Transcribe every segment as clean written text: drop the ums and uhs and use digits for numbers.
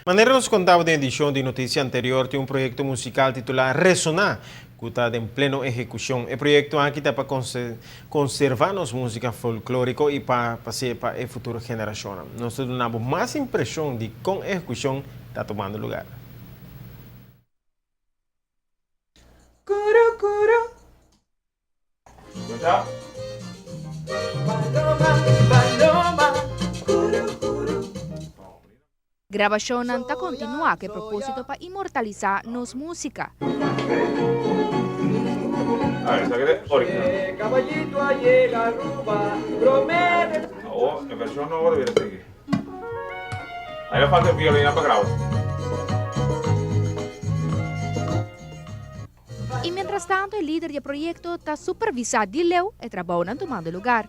Manera nos kontaba den edishon di notisia anterior tin un proyekto musikal titulá Resoná ku ta den pleno ehekushon. E proyekto aki ta pa konservá nos músika folklóriko i pa pas'é pa e futuro generashonnan. Nos ta duna bo mas impreshon di kon e ehekushon ta tumando lugar. Grabashonnan ta kontinuá ku e propósito pa inmortalisá nos músika. I mientrastanto e lider di e proyekto ta supervisá di leu e trabounan tumando lugar.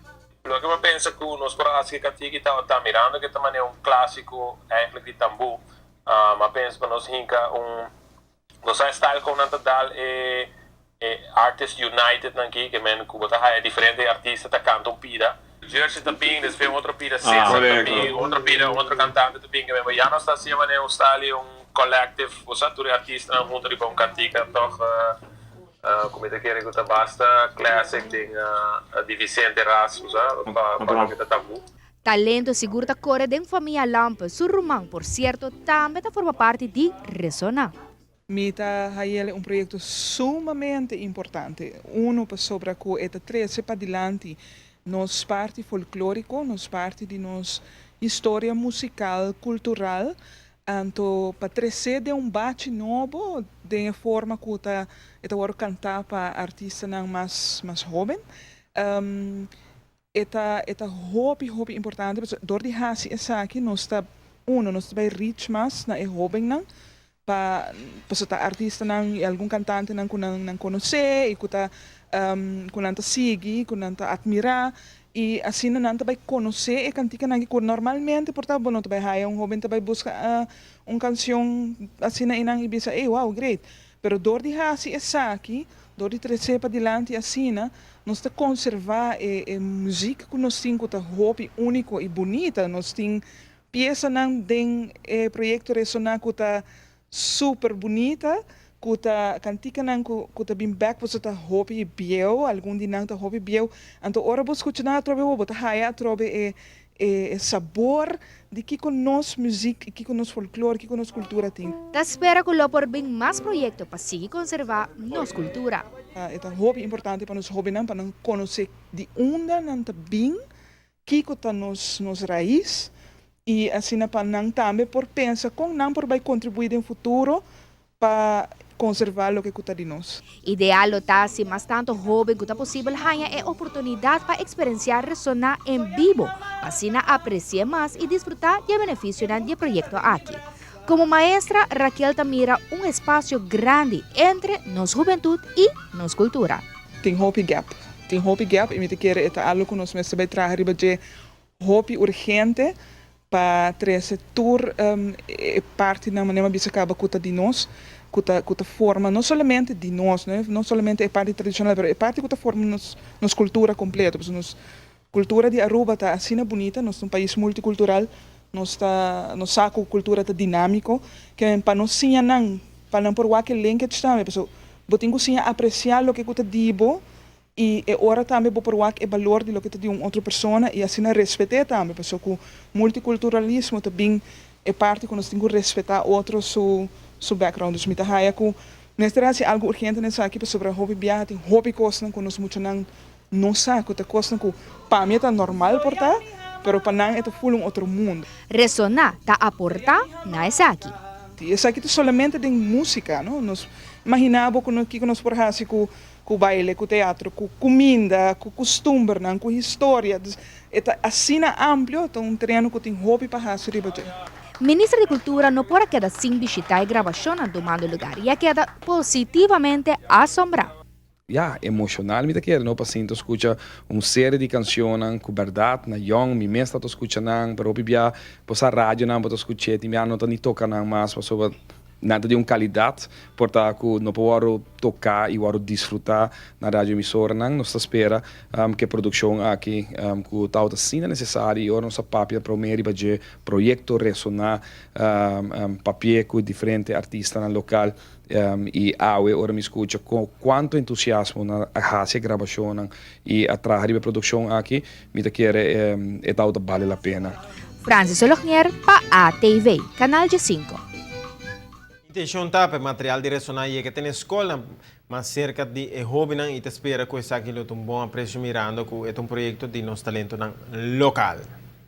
Loke mi a pensa ku nos por a hasi e kantiki tabata mirando ku e ta manera un klásiko eigenlijk di tambú, mi a pensa pa nos hinka un nos sa e style kon nan ta dal e e Artist United nan ki ke men ku bo ta haya diferente artista ta kanta un pida. Jersey ta bin despues un otro pida Cesar ta bin un otro pida un otro kantante ta bin ke men bo ya nos ta hasi manera un style di un collective bo sa tur e artistanan hunto riba un kantika tog Ku mi ta kere ku ta basta classic den di Vicente Ras usa pa loke ta tabú. Talento sigur ta kore den famia Lampe, su ruman por sierto tambe ta forma parti di Resoná. Mi ta hayele un proyecto sumamente importante, uno pasobra cu e ta trece padilanti nos parti folklorico, nos parti di nos historia musical, cultural, Anto pa tresé den un bachi nobo den e forma ku ta e ta wòrdu kantá pa artistanan mas mas hóben e ta e ta hopi hopi importante pasobra dor di hasi esaki nos ta uno nos ta bai reach mas na e hóbennan pa pasobra ta artistanan i algun kantantenan ku nan nan konosé i ku ta ku nan ta sigui ku nan ta atmirá I asina nan ta bai konosé e kantikanan aki ku normalmente por ta bo no ta bai haya un hóben ta bai buska un kanshon asina einan i bisa ey wow great. Pero dor di hasi esaki, dor di tresé padilanti asina, nos ta konservá e e muzik ku nos tin ku ta hopi úniko i bunita. Nos tin piesanan den e proyekto Resoná ku ta Super bunita ku ta kantikanan ku ku ta bin bek pasobra ta hopi bieu algun di nan ta hopi bieu anto ora bo skucha nan atrobe bo ta haya atrobe e e sabor di kiko nos muzik i kiko nos folklor kiko nos kultura tin. Ta spera ku lo por bin mas proyekto pa sigui konservá nos kultura. E ta hopi importante pa nos hobennan pa nan konosé di unda nan ta bin Kiko ta nos nos rais i asina pa nan tambe por pensa kon nan por bai kontribuí den futuro pa konservá loke ku ta di nos. Ideal lo ta si mas tantu hóben ku ta posibel haña e oportunidat pa eksperensiá Resoná en bibo pa asina apresi'é mas i disfrutá di e benefisionan di e proyekto aki. Komo maestra, Raquel ta mira un espasio grandi entre nos hubentut i nos kultura. Tin hopi gap. Tin hopi gap i mi ta kere e ta algo ku nos mester bai traha riba dje hopi urgente pa trese tur e partinan manera mi a bisa kaba ku ta di nos, ku ta ku ta forma no solamente di nos, no solamente e parti tradishonal pero e parti ku ta forma nos nos kultura kompleto pasobra nos kultura di Aruba ta asina bunita, nos ta un pais multikultural, nos ta nos sa ku kultura ta dinámiko ke pa nos siña nan pa nan por wak e linkage tambe pasobra bo tin ku siña apresiá loke ku ta di bo i e ora tambe bo por wak e balor di loke ta di un otro persona i asina respet'é tambe pasobra ku multikulturalismo ta bin e parti ku nos tin ku respetá otro su su background dus mi ta haya ku mester hasi algu urgente na esaki pasobra hopi biaha tin hopi kosnan ku nos muchanan no sa ku ta kosnan ku pa mi e ta normal por ta pero pa nan e ta ful un otro mundo. Resoná ta aportá na esaki. I esaki ta solamente den músika, no? Nos imaginá bo ku no kiko nos por hasi ku ku baile, ku teatro, ku kuminda, ku kustumbernan, ku historia. Dus e ta asina amplio, ta un tereno ku tin hopi pa hasi riba dje. Minister di Kultura no por a keda sin bishitá e grabashonnan tumando lugar i a keda positivamente asombrá. Ya, emocional mi ta kere no pa sinta scucha un serie di cancionnan cu berdad na yong mi mes ta ta scucha nan pero hopi bia bo sa radionan bo ta scuch'e tin bia no ta ni toca nan mas pasobra. Nan ta di un kalidat por ta ku no por wòrdu toká i wòrdu disfrutá na radioemisoranan. Nos ta spera ku e produkshon aki ku tabata asina nesesario i ora nos a papia promé riba dje proyekto resoná papié ku diferente artistanan lokal i awe ora mi skucha ku kuantu entusiasmo nan a hasi e grabashonnan i a traha riba e produkshon aki mi ta kere e tabata bale la pena. Francis Olognier pa ATV, Canal 5. Intencion ta pa e material di Resoná yega te na e scolnan mas cerca di e hobennan y ta spera cu esaki lo ta un bon aprecio mirando cu e ta un proyecto di nos talentonan local.